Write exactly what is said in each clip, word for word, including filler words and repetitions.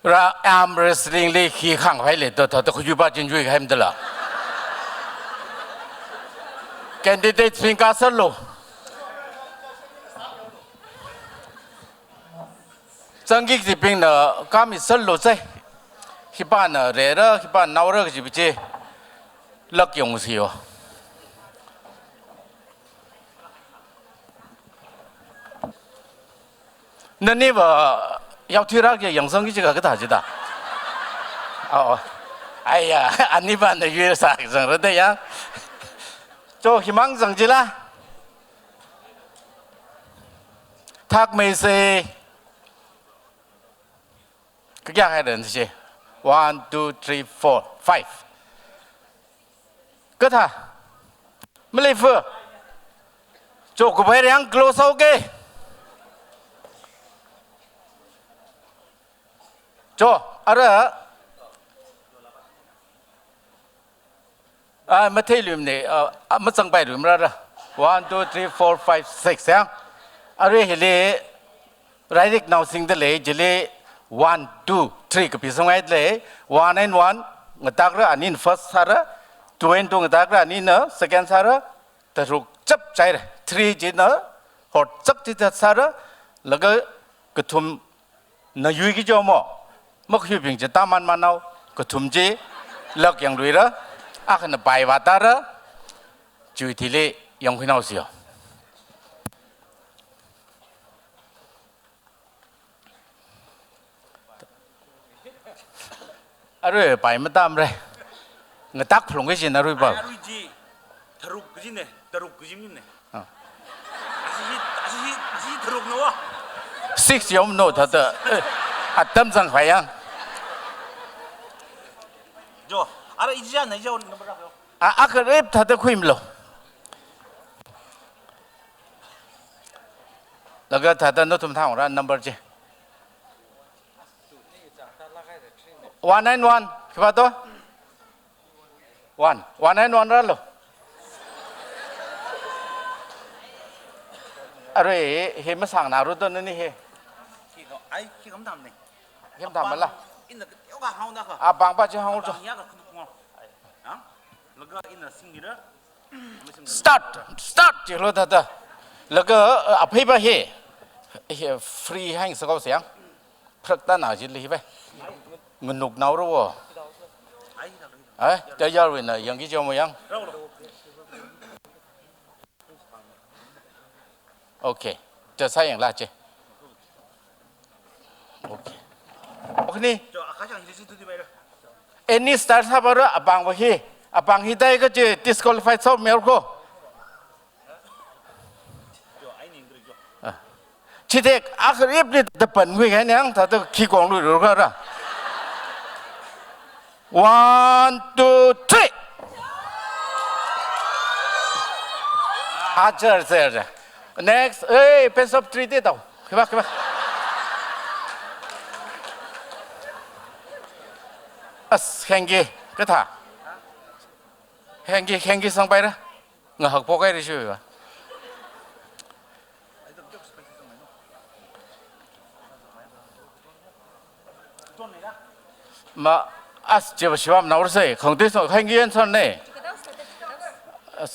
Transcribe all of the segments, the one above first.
Ra arm wrestling li khi khanghaile to, to, to, khuipa chin jui khaim dala. Candidate sing ka salo. Zangki kajibingna kami salo sai. Khipāna rera, khipāna naora kajipa chi. Lak yongsiyo. Naniva yaothui rāki yangsang ki chika kathā chida. Oh. Aiya, aniva na yui sāki zang rada ya. Cho himang zang chila. Thak mei se. Kaya hai dan si. One, two, three, four, five. Kathā. Maleifa. Cho kubai riang close okay. Cho, ara. Ah, mathei lum ne, ah, ah, mazangpai lum rara. One, two, three, four, five, six, ya. Arui hili, rairik nao singda lei, chili, one, two, three, kapi sangai lei, one and one, ngatakra, anin first sāra, two and two, ngatakra, anina second sāra, tharuk chap chaira, three china, hot chak chi sāra, laga kathum na yui ki jo mo, makhuibing chi taman manao, kathum chi, lak yangluira, akhana pai vātara, chui thili yangkhui nao siyo. Arui pai matam re. Ngatak phlung ki jin arui ba. Arui chi, tharuk ki jin ne, tharuk ki jin ne. Ah. Asi hi, asi hi, asi hi tharuk no wa. Six yom no thāda. Eh, atam zang phayang. Jo, ara ija na jo number ra. A, a kharip thāda khuimlo. Laga thāda nathum thang ra number chi. One nine one, khipa to? One. One nine one ralo. Arui, hi masang na ru to nani hi. Khi no, ai, khi kam tham ne. Khi kam tham mala. Ina ka teo ka hao na ka. A bang pa chi hao cho. Bang ya ka khunu khunu. Ha? Laga ina sing ni ra. Start! Start! Chi lo thāda. Laga, uh, aphei ba he. He free hang sa kau siang. Phrak ta na ji li ba. Ngunuk nao ro wo. Ai, ta yar wina yang ki jo mo yang. Okay. Cha sa yang la che. Okay. Okay ni. Any star sāpara abang wa hi. Abang hi dai ka chi disqualified sau mer ko. Ah. Chithek akharip ni depan wi kan yang thāda khi kong lu ru ka ra. One, two, three. Ajar, ajar, ajar. Next, hey, best of three te tau. Khiba, khiba. As, hengki, kathā. Hengki, hengki sangpai ra. Ngahak pokai ri shui ba. Ma, as, chiva shivam naur sai, khang tui so, khang yen son ne. As.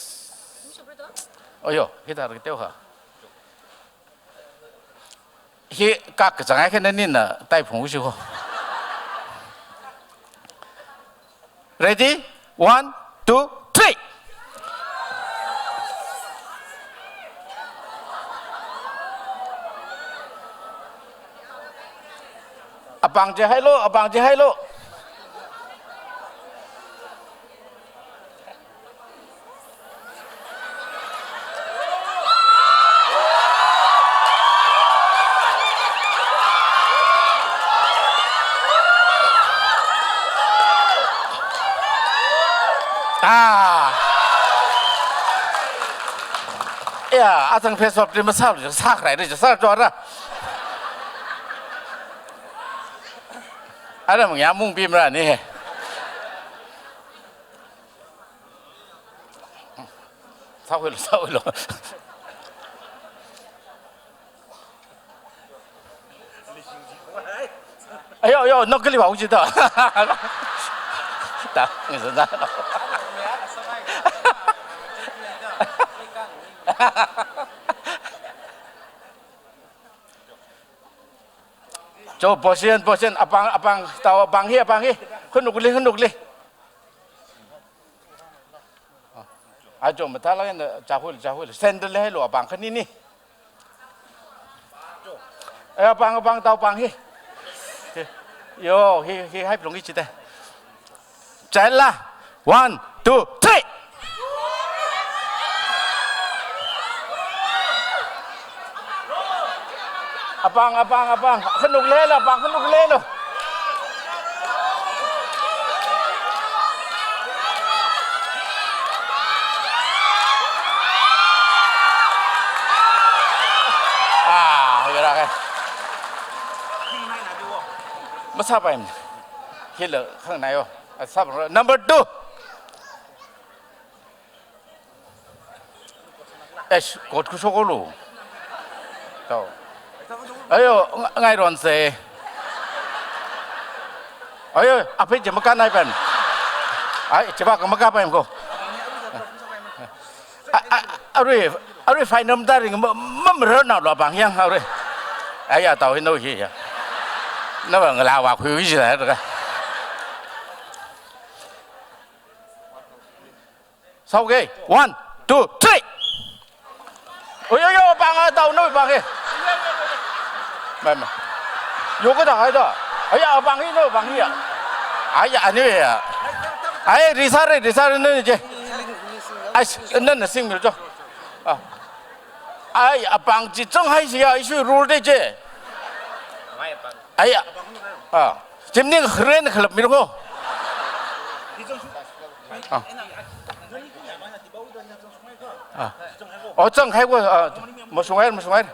Oyo, hithāda teo ha. Hi kak kachang ai khen nina tai phung shi ho. Ready? One, two, three. Abang je hai lo, abang je hai lo. Ah. Ya, atang phesop di masal je sakrai de je sar jora. Ada mung ya mung bim ra ni. Sākhuilu, sākhuilu. Ayo, ayo, nokali wau jida. Ta, ngi zan zan. Jo, position, position, apāng, apāng, tau apāng hi, apāng hi. Khanukli, khanukli. Ajo, mathālāk eina chahul, chahul. Sandal hailu apāng khanini. Eh, apāng, apāng, tau apāng hi. Yo, hi, hi, hai plung hi chite. Chila. One, two, three. Apāng, apāng, apāng. Khanukli lo, apāng khanukli lo. Ah, hira kai. Masāpaimana. Hila khangnai yo. Asāpa number two. Eish, kot khushoklu. Tau. Ayo, nga-, ngaironse. Ayo, aphei chi makānaipaimana. Ai, chiva makāpaimana ko. A, a, arui, arui final mataring ma, ma, mararnalo apāng yang arui. Aya, tau hi no hi ya. Nava ngala wa khui jila ka. Sao ke, one, two, three. Oi, oi, oi, apāng a, tau no apāng e. Mai, mai. Yo kathā hai da. Aya, apāng hi no, apāng hi ya. Aya, ani ya. Ai, risare, risare no je. Ai, nana singmilo jo. Ah. Ai, apāng chi chang hai si ya, issue rule de je. Aya. Ah. Chimning khren khalap milo ko. Ah. Ah. Oh, chang hai ko, ah, masung hai, masung hai.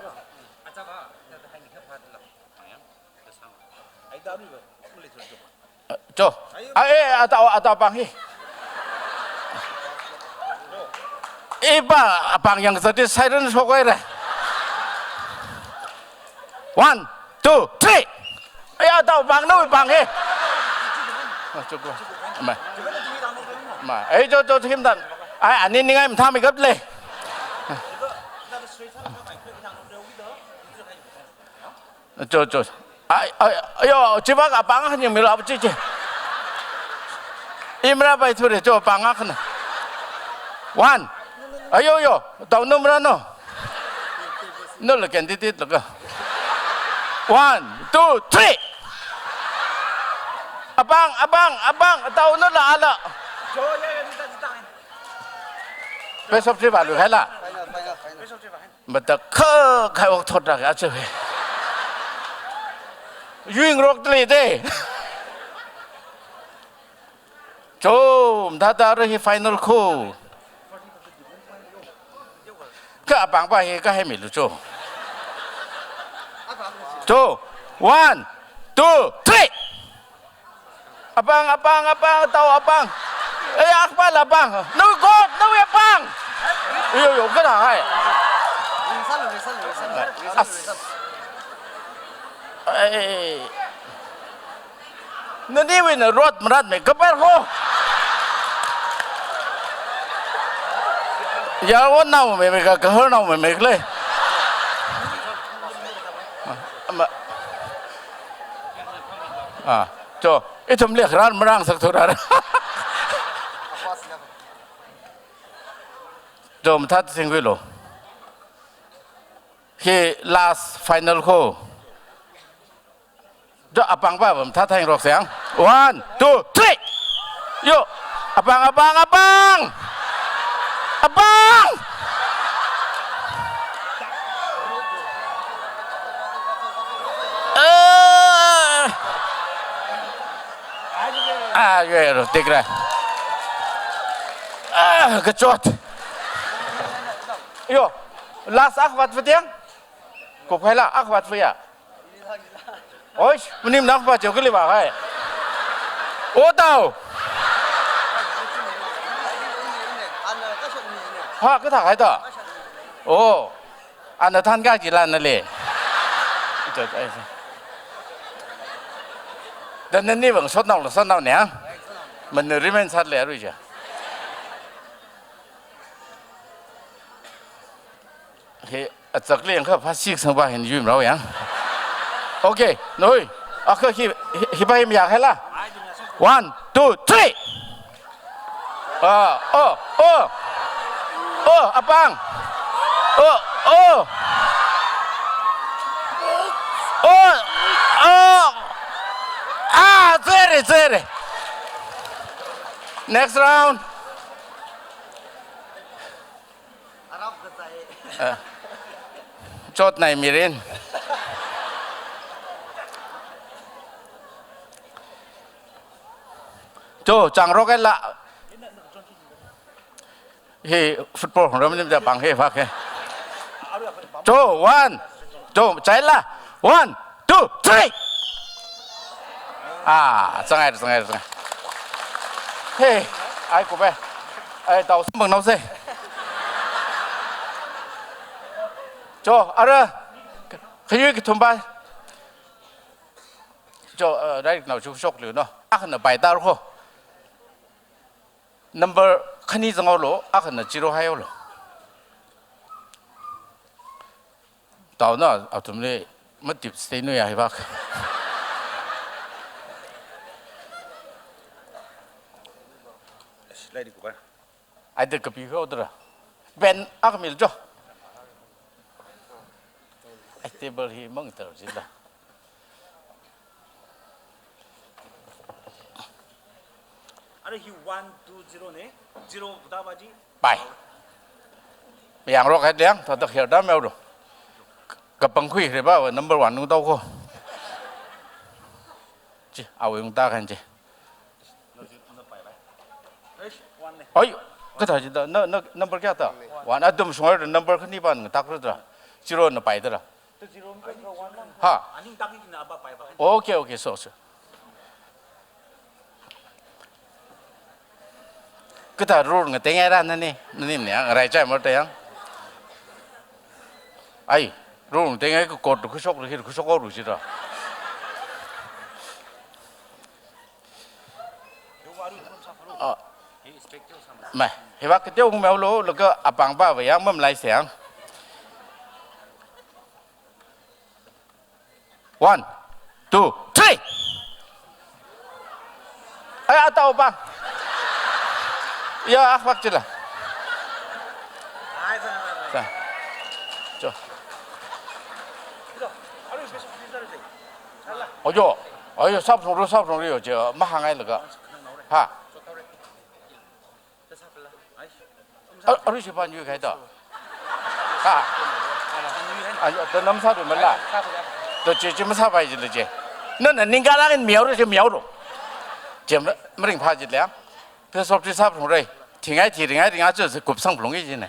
Ah, jo. Ah, eh, ata, ata apāng hi. Iba apāng yang tadi siren shokhai re. One, two, three. Aya, tau apāng no apāng hi. Ah, jo ko. Mai. Mai. Eh, jo, jo, him dan. Ai, ani ningai mathā mi kap le. Jo, jo. Ai, ai, ayo, chiva apāng a nyamilo chi chi. Imra bai thure jo apāng a khana. One. Ayo, yo, tau no mara no. No le candidate lo ka. One, two, three. Apāng, apāng, apāng, tau no la ala. Best of three va lu hai la. Mata kha khai ok thot ra ka che he. Yuing rok tle de. Chom, thāda re hi final ko. Ka apāng pa hi ka hai milu cho. Cho, one, two, three. Apāng, apāng, apāng, tau apāng. Eh, akpa la apāng. No god, no apāng. Yo, yo, kathā hai. As. Eh. Nani wui na rot marat me kapar ho. Ya, won nao me me ka, kahar nao me me kle. Ma. Ah, cho, ithum le kharar marang sak thura. Cho, mathā singwui lo. Hi last final ko. Jo, apāng pa bam thā thang rok siang. One, two, three. Yo, apāng, apāng, apāng. Apāng. Eh. Ah, yo, yo, tik ra. Ah, kachot. Yo, last ak vat vatiang. Ko khai la ak vat vaya. Oi, manim nak pa cheo kali ba hai. O tau. Ha, kathā hai ta. O. Ana than ka ji la na le. Cho, cho, ai. Da nani vang sotnao la sotnao ne, ha? Manu remain sat le arui ja. Hi, achak li yang kha pha six sang ba hin yum rao yang. Okay, noi. Akha hi, hi, hi ba him ya hai la. One, two, three. Ah, oh, oh. Oh, apang. Oh, oh. Oh, oh. Ah, zere, zere. Next round. Ah. Chot nai mirin. To, changrok la. Hi football ram nim ja pang hi phak hi. To, one. To, chai la. One, two, three. Ah, sangai, sangai, sangai. Hey, ai kupe. Ai, tau sambang nao se. To, ara. Khayu ki thumba. To, uh, right now, chu shok lu no. Akhana pai tar ho. Number khani zanglo, akhana zero hai lo. Tau na, athumli matip stay nu ya hi bak. Ai de kapi ho dra. Ben akmil jo. Ai table hi mang tar jila. Are hi one, two, zero ne, zero buta baji. Pai. Yang rok hai liang, ta ta kher da meu ro. Kapang khui re ba, number one nu tau ko. Chi, awing ta kan chi. Oi, kathā chi ta, na, na, number kya ta? One, athum shungai number khani ban tak ro ta. Zero na pai ta. Ha. Okay, okay, so, so. Kathā rur nga tengai ra nani, nani ne, rai chai mar ta yang. Ai, rur nga tengai ko kot kushok ru, kushok ru chi ta. Ah. Mai, hi bak kateo hung meu lo, laga apang ba ba yang mam lai siang. One, two, three. Ai, atau bang. Ya, ah, bak chila. Sa. Jo. Ojo, ojo, sap sung ru, sap sung ru yo, je, mahangai laga. Ha. A, arui shi pan yu kai ta. Ha. A, ta nam sa du mala. Ta je, je masa bai je le je. Na, na ning ka lang in miao ru je miao ru. Je ma, maring pha je le. Pe sop ti sap sung re. Thingai thi ringai ringai je kup sang plung je ne.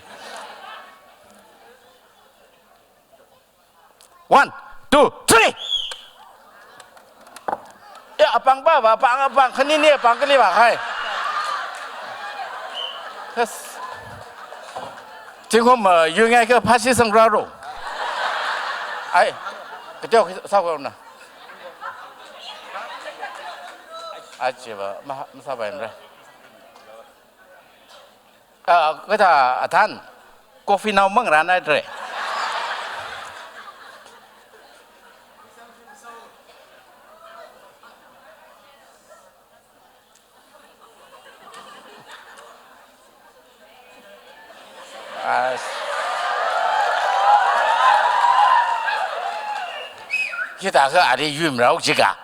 One, two, three. Ya, apang ba, ba, apang, apang, khani ni apang kali ba, hai. Yes. Tingkum, uh, yu ngai ke phasi sang ra ro. Ai, kateo sa ko na. Achi ba, ma, masa ba ra. Ah, kathā athan, coffee nao mang rana dre. As. Kita ka ari yum rau jika.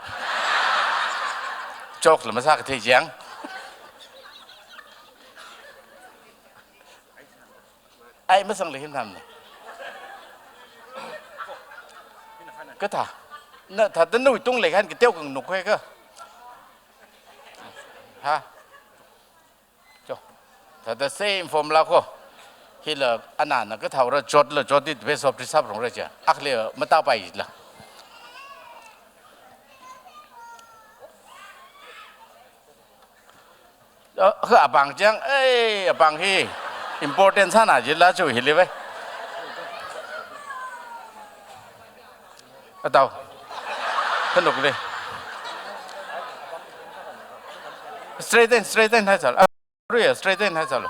Chok lama sa ka thei jang. Ai, masang le hin tham ne. Kathā. Na thā ta nui tung le khan kateo kang nuk kwe ka. Ha. Jo. Thā ta same formula ko. Hila ana na kathā ra jot la jot di best of three sap rong ra ja. Akle mata pai la. Kha abang chang, ei, abang hi important sāna jila chu hili vai. Atau. Khanuk le. Straighten, straighten hai sālu. Ah, ruya, straighten hai sālu.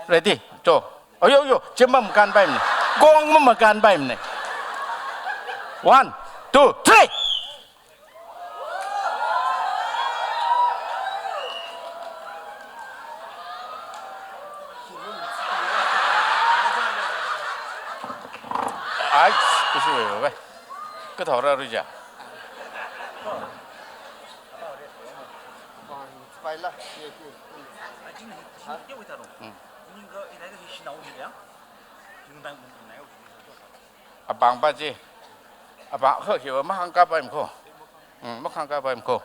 Ready? Cho. Ayo, ayo, chim makan pai mne. Kong makan pai mne. One, two, three. Ai, kusu wei wei. Kathau ra ruja. Apāng pa chi. Apāng kha khiwa mahāngkā pa im kho. Hmm, mahāngkā pa im kho.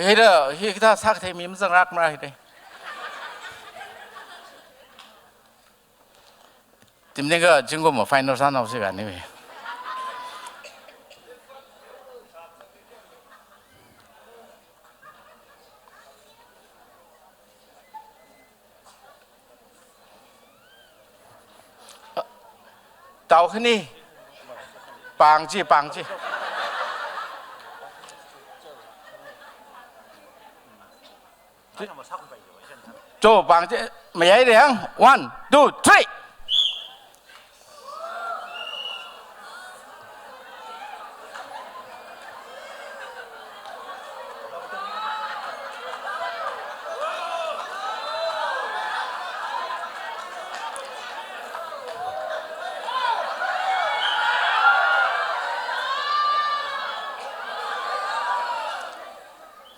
Hira, hikathā sākathei mi mazangrak mara hira. Team ningkha zingkum ma final sānao si kani. Tao khani. Pāng chi, pāng chi. Cho pāng chi. Mayai reng. One, two, three.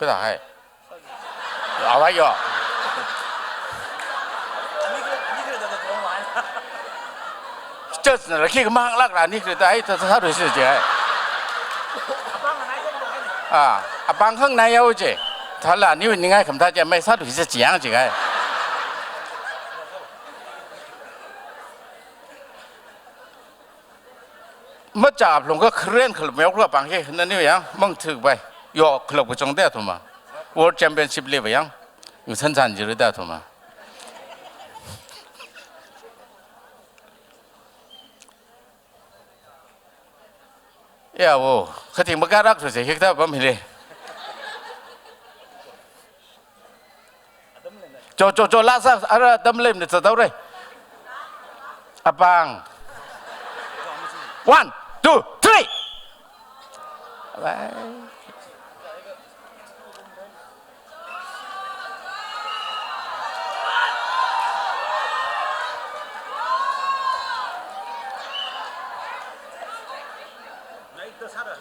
Kathā hai. Awai yo. Church na rakhi kamang lak ra ni kre tai ta sa ru si je. Ah, apāng khang na yao je. Thala ni ni ngai kham ta je mai sa ru si je yang je kai. Macha aplung kha karen khalap meo khalap pāng hi, nani yang, mang thuk bai. Yo khalap kachong da thuma. World Championship le ba yang. Ngisan san jiri da thuma. Ya wo, khating makarak su se hikta pam hile. Cho, cho, cho, lasa, ara dam lem ni tsa tau re. Apāng. One, two, three. Bye.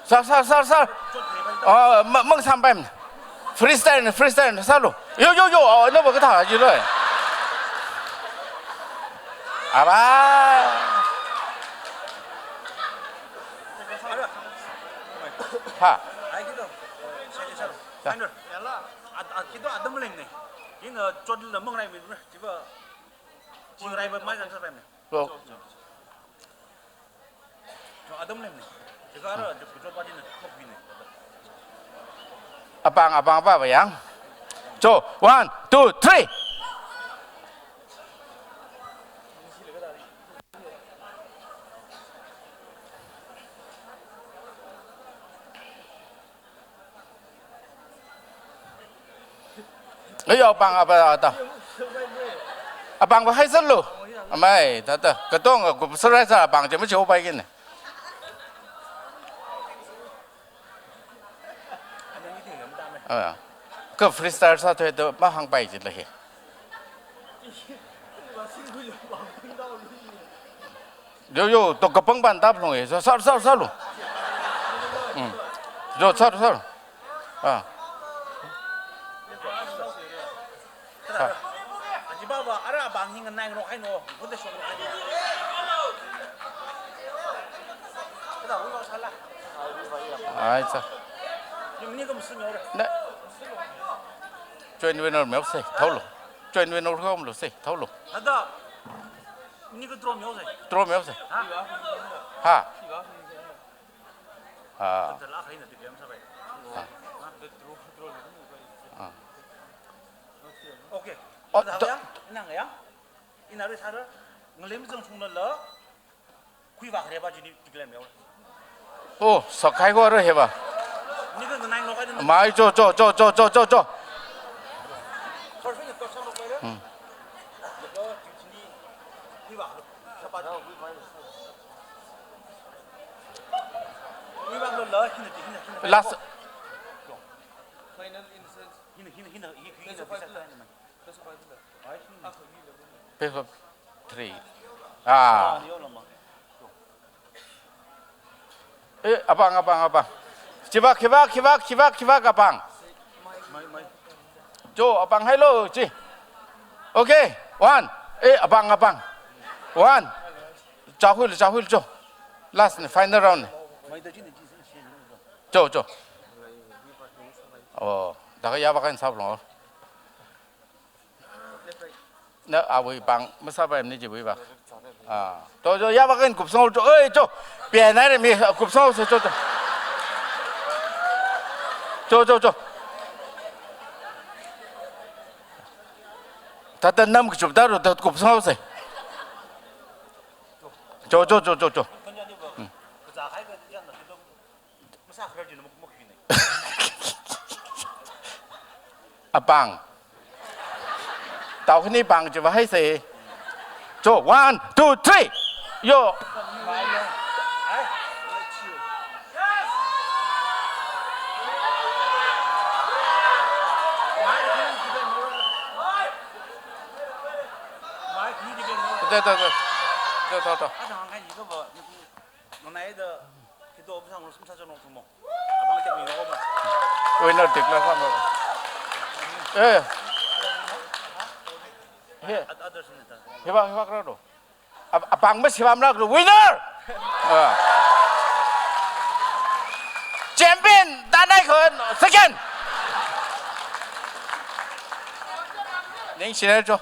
Sir, sir, sir, sir. Oh, ma-, mang sampai. Freestyle, freestyle, sir lo. Yo, yo, yo, oh, no, baka tha, yo lo. Aba. Ha. Ai, kito. Sir. Sir. Yala, at, at, kito adam leng ne. Ina chot la mang rai mi, jiba. Jing rai ba mai kan sa pai ne. Lo. Apāng, apāng, apāng, apāng yang. Cho, one, two, three. Ayo, apāng, apāng, apāng. Apāng pa hai sālu. Amai, tata. Katong, ku sarai sa apāng je machi upai kin. Ah. Ka freestyle sa thoi to mahāngpai ji lahi. Yo, yo, to kapang ban tap long e. Sir, sir, sir, sir lo. Hmm. Yo, sir, sir. Ah. Ah. Ai, sir. Na. Joint winner meo se, thao lo. Joint winner ko lo se, thao lo. Draw meo se. Ha. Ah. Ah. Okay. Oh, nang ya? Ina ri sāra, ngalim zang chungna la, khuivākhare ba jini tiklam yawa. Oh, sakhai ko ro heba. Ni kan nai no ka ni. Mai cho, cho, cho, cho, cho, cho, cho. Sorry, ni to sa lo ka. Hmm. Lo jini khuivā, sa pa. Khuivā lo la, hina, hina, hina. Last. Final insult. Hina, hina, hina, hina, hina, hina. Page of three. Ah. Eh, apāng, apāng, apāng. Chiwui vak, chiwui vak, chiwui vak, chiwui vak, chiwui vak, apāng. Cho, apāng hailo, chi. Okay, one. Eh, apāng, apāng. One. Chākhuilu, chākhuilu, cho. Last ni, final round ni. Cho, cho. Oh, da kha yāvak eina sālu. Na awui pāng masāpaimana chiwui vak. Ah, to, to, yāvak eina kupsang to, oi, to. Pianai re mi kupsang se to, to. To, to, to. Tata nam kachupta ro, to kupsang se. To, to, to, to, to. Hmm. Apāng. Tao khani pāng chiwui vak haise. Cho, one, two, three. Yo. To, to, to. To, to, to. Winner declare sālu. Eh. He. Hiwui vak, hiwui vak rālu. Ap-, apāng masi pamrālu. Winner! Ah. Champion, Tanai Khon, second. Ningshina cho.